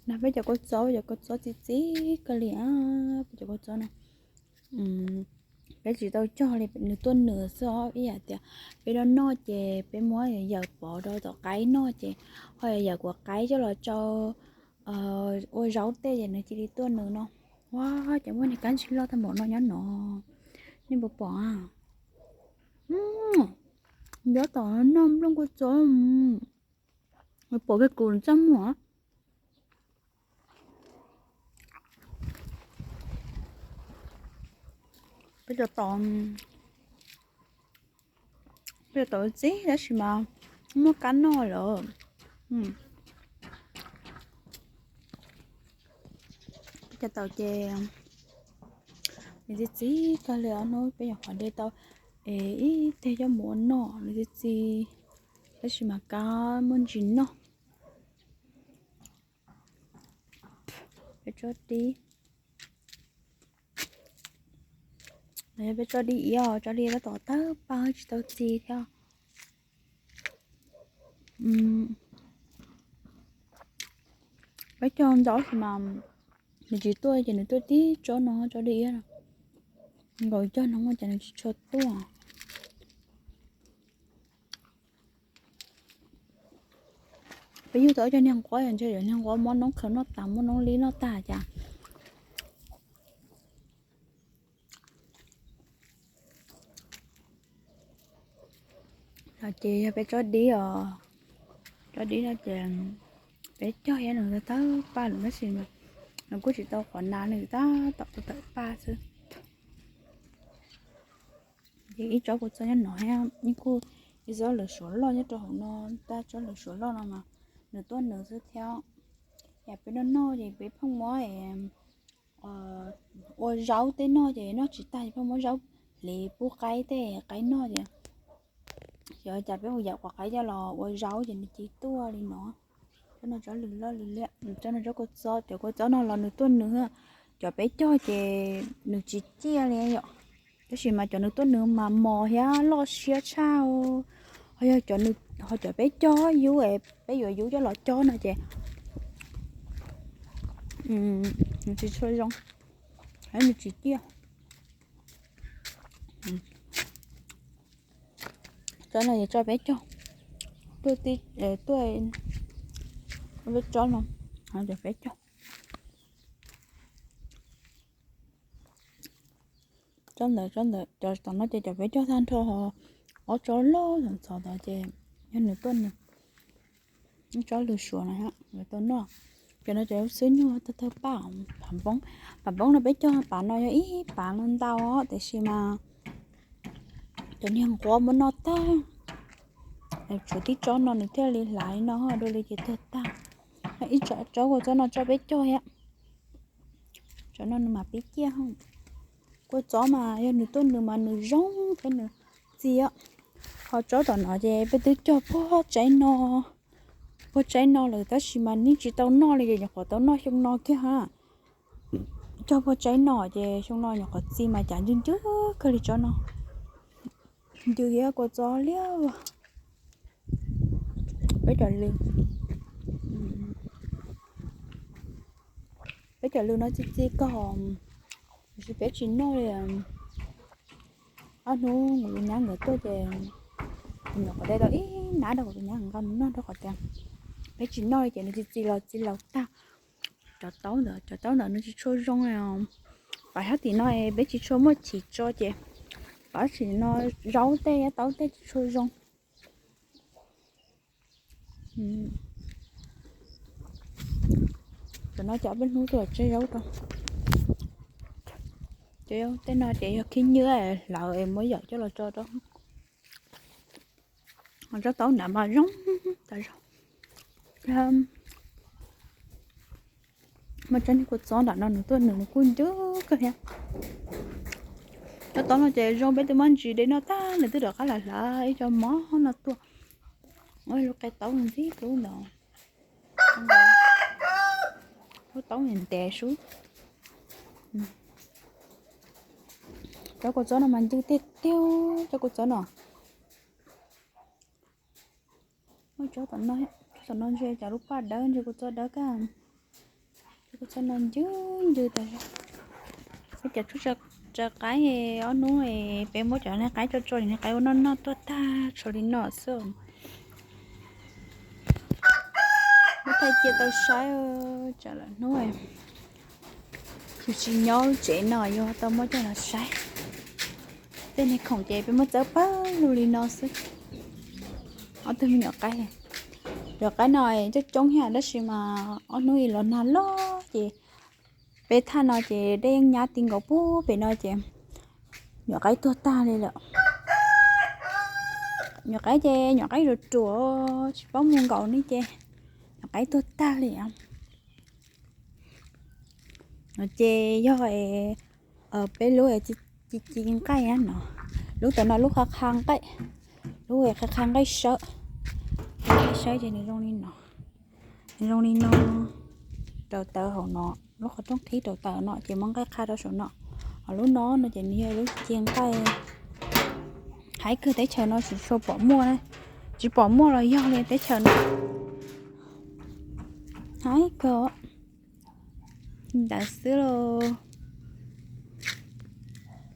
No peb cov kua txob, cov kua txob txi txiv kawg li, peb cov kua txob no peb tsis tau cog li, nws tuaj nws xwb os. Ib yam tias peb noj noj ces peb muab yawm pov rau tom qaib noj ces ho yawm kuv qaib coj los tsau ua zaub tej ces nws cia li tuaj nws no. Ua cas muaj niag kab ntsig loj tag npaum no nyob no, nej puas pom? Nyob tom noj nplooj kua txob, pom kiag kuv txaj muag. Peb cov tau, peb cov tau txib tab sis mas muaj kab noj lawm. Peb cov tau ces nws txi txiv kawg li os. Hnub peb nyuam qhuav de tau es ib teg coj mus ua noj, nws txi txiv tab sis mas kab muaj ntsis noj. Peb tsob dib, peb tsob dib iab, tsob dib tab tom tawg paj tsis tau txi thiab. Peb cog ntau tab sis mas nws tsis tuaj ces nws tuaj tib tsob no, tsob dib iab no. Nkaus cog no muaj cas nws tsis tshua tuaj. Peb yug tau cov niag nquab, yog ntshe cov niag nquab muab noob qhawv noj tas, muab noob lib noj tag cas. No ces yog peb tsob dib os, tsob dib no ces peb cog thiab nws tawg paj lawm tab sis nws kuj tsis tau qhuav na, nws tab tom tawg paj xwb. Ces ib tsob kua txob nyob no thiab, ib kuj ib tsob lawv suav loj nyob rau hauv no, tab tsob lawv suav loj no mas nws tuaj nws xwb thiab. Yam peb noj noj ces peb pheej muab ua zaub tej noj ces noj tsis tag ces pheej muab zaub hliv pub qaib tej qaib noj ces, xyov cas peb mus yam quav qaib coj los ua zaub ces nws cia li tuaj li no. Tsob no tsob lws loj li, tsob no tsob kua txob, cov kua txob no los nws tuaj nws, cov peb cog ces nws tsis ciaj li yom. Tab sis mas cov nws tuaj nws mas mos thiab loj siab tshaj. Ho yog cov nws, ho cov peb cog yub es peb yuav yub coj los cob no ces nws tsis tshua zoo, nws tsis ciaj. Tsob no es tso peb cog, tuaj, tuaj, peb tsob no, cov peb cog. Tsob ntawd, tsob ntawd, cov tom no ces cov peb cog tag nrho, ob tsob loj ntxhov ntxhov tod ces yog nws tuaj nws. Tsob lws suav no tau noj. Cov no cov xwb nyuag tawg tawg paj, phav npoob. Phav npoob no peb cog phav no yog ib phav no ntau os, tiam sis mas cov niag nquab muab noj tag. Tshuav tib tsob no nws thiaj li hlais no, dua li ces tawg tag. Ib tsob kua txob no tso peb cog thiab. Tsob no nws mam pib ciaj. Kua txob mas yog nws tuaj nws mas nws zoo thiab nws txi. Ho tsob tom no ces peb twb cog puag tsaib no, puag tsaib no lawm tab sis mas yeej tsis tau noj li ces nyuam qhuav tau noj xyoo no kiag ha. Cog puag tsaib no ces xyoo no nyuam qhuav txi mas cas ncw ncw kawg li tsob no. Ncw thiab kua txob liab. Peb cov lws, peb cov lws no txi txi kawg, tiam sis peb tsis noj li. Ob hnub kuv tus nyab nkawd tuaj ces kuv nyuam qhuav de tau ib nab rau kuv tus nyab nqa mus noj rau qhov tias peb tsis noj li ces nws txi txi los txi laus tag. Cov taub ntawd, cov taub ntawd nws tsis tshua zoo. Pab sab tim no peb tsis tshua muaj chim tso ces pab tim no zaub tej taub tej tsis tshua zoo. Cov no cov peb hnub tuaj tseb zaub rau. Cov tej no ces yog khib nywb hlawv es muab yawm coj los tso rau. Tsob taub nrad mas zoo tas zog. Muaj tsob niag kua txob nram no nws tuaj nws kuj ncw kawg thiab. Tsob taub no ces zoo peb twb muab ntsis de noj tag nws twb rov qab lam hlav ib co mov no tuaj. Lub qe taub ntxib tub ntawd. Lub taub ntev sub. Tsob kua txob no mas ncw tiag tiag, tsob kua txob no. Muaj tsob tom no, tsob tom no ntshe cov lub paj dawb ntshe kua txob dawb kawg. Txoj no ncw ncw tas zog. Peb cov tshuaj tso qaib, ob hnub peb muab cov niag qaib tso tso, niag qaib ua noj noj tuag tag tshuav li no xwb. Muab thaij cia tau saib, tsam lawm hnub yus tsis nyob tsev no yuav tau muab coj los saib. Tej niag khoom ces peb muab txawb pawg lug li no xwb. Ob tug me nyuam qaib, cov qaib no coob coob thiab tab sis mas ob hnub los nag loj ces peb thaj no ces dej yeej nyab ti nkaus puag pem no ces nyuam qaib tuag tag li lawm. Nyuam qaib ces nyuam qaib ruam ruam tsis paub mus nkaus ne ces nyuam qaib tuag tag li. Ces yog peb lub ci ci nqaij no, lub tawm no lub qha qha nqaij, lub qha qha nqaij sawb, nqaij sawb ces nws zoo li no, nws zoo li no, rau tawv hauv no, lub qhov rooj qhib rau tawv no ces muab nqaij qha rau saum no. Ho lub no no ces nws yog lub ci nqaij. Haib kawg, teb chaws no tsis tshua pom muaj, tsis pom muaj los yog li teb chaws no. Haib kawg ntawd xwb lauj.